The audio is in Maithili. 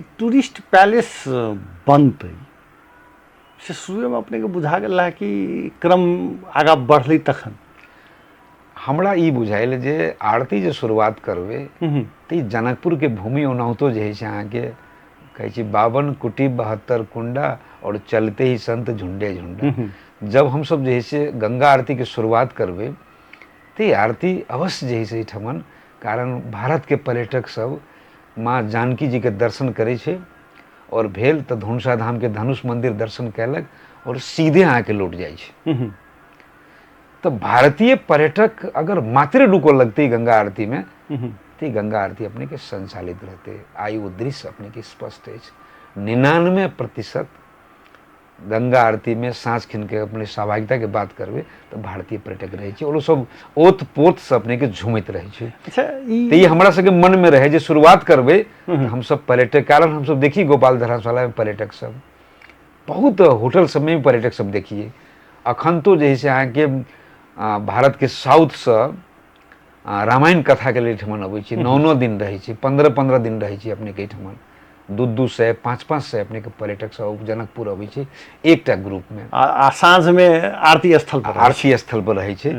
ई टूरिस्ट पैलेस बनतै से शुरुएमे अपनेके बुझा गेल रहए कि क्रम आगाँ बढ़लै तखन? हमरा ई बुझायल जे आरती जे शुरुआत करबै तऽ ई जनकपुरके भूमि ओनाहितो जे होइ छै अहाँके कहै छै 52 कुटी 72 कुंडा और चलते ही संत झुंडे झुंडा। जब हमसब जे है से गंगा आरतीके शुरुआत करबै तऽ ई आरती अवश्य जे है से एहिठमन, कारण भारतके पर्यटक सब माँ जानकी जीके दर्शन करै छै और भेल तऽ धनुषा धामके धनुष मंदिर दर्शन कयलक और सीधे अहाँके लौट जाइ छै। तऽ भारतीय पर्यटक अगर मात्र रुकऽ लगतै गंगा आरतीमे तऽ गंगा आरती अपनेके संचालित रहतै। आइ ओ दृश्य अपनेके स्पष्ट अछि। 99% गंगा आरतीमे साँझ खिनके अपने सहभागिताके बात करबै तऽ भारतीय पर्यटक रहै छै और ओ सब ओत पोतसँ अपनेके झूमैत रहै छै। अच्छा, तऽ ई हमरा सबके मनमे रहै जे शुरुआत करबै तऽ हमसब पर्यटक, कारण हमसब देखी गोपाल धर्मशालामे पर्यटक सब बहुत, होटल सबमे भी पर्यटक सब देखिए। अखन तो जे है से अहाँके भारतके साउथसँ रामायण कथाके लेल एहिठमन अबै छै, 9-9 दिन रहै छै, 15-15 दिन रहै छै अपनेके एहिठमन। 2-2 सए 5-5 सए अपनेके पर्यटक सब जनकपुर अबै छै एकटा ग्रुपमे आ साँझमे आरती स्थल पर आरती स्थल पर रहै छै।